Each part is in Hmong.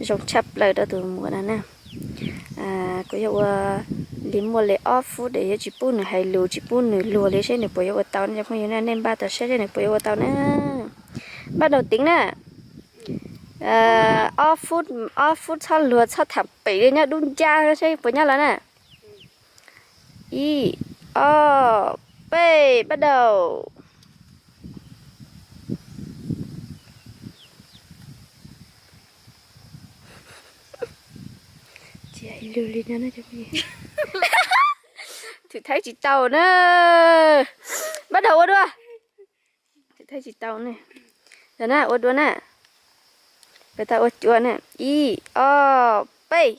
Zoo tshaj plaws rau tus muam no na. Kuv yuav ua li muaj li ob phút es yuav tsis pub nws hais lus, tsis pub nws luag li seb nws puas yuav ua tau no cov phooj ywg na. Nej npaj tau seb seb nws puas yuav ua tau na. Npaj tau teev na. Ob phút, ob phút txhob luag txhob tham pem li, nyob dub ncaj seb puas nyob los na. Ib, ob, peb, npaj tau. Tsis hais lus li no na. Thử thách tsis tau na. Npaj tau ua dua. Thử thách tsis tau na. Yog na, ua dua na. Peb tau ua cuag na. Ib, ob, peb.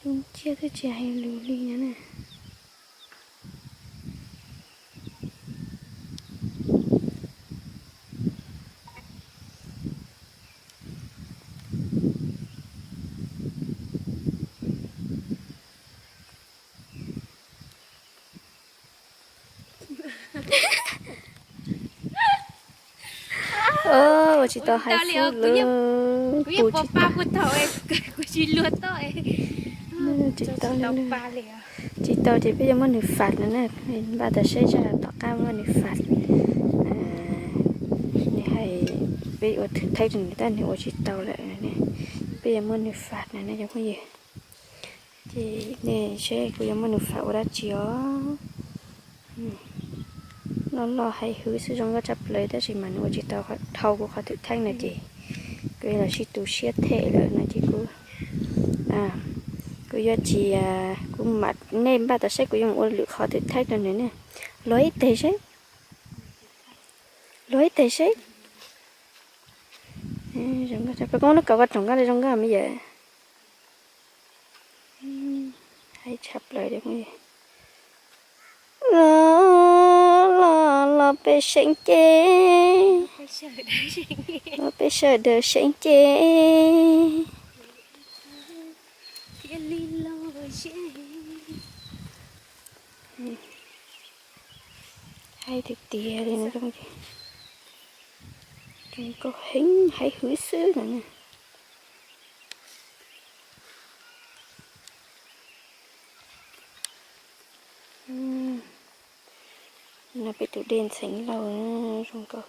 Dub nciab twb tsis hais lus li no na. Ua tsis tau hais lus, pus tsis tau. Tsis tau li, tsis tau ces peb yuav muab nws fat no na. Npaj tau seb zaj tom qab muab nws fat. Nws hais, peb ua thử thách rau nws tab nws ua tsis tau lawm. Peb yuav muab nws fat no ne cov phooj ywg. Ces nej seb kuv yuav muab nws fat ua dab tsi os. Loj loj hais hwv xwb zoo nkauj tshaj plaws tab sis mas nws ua tsis tau dhau kuv qhov thử thách no ces kuv yuav los sib tu siab them lawm no ces kuv, kuv yuav tsis, kuv mam, nej npaj tau seb kuv yuav ua lwm qhov thử thách rau nws ne. Luag ib teg seb. Luag ib teg seb. Zoo nkauj tshaj plaws, koj muab lub kaus koj tsoom nqaj zoo nkauj me yawm. Hais tshaj plaws li. Los, los, los peb seev ces. Los peb sawv daws seev ces. Hais tiag tiag li no, zoo nkauj heev hais hwv xwb no ne. No peb tus dej ntxhee lauj, zoo nkauj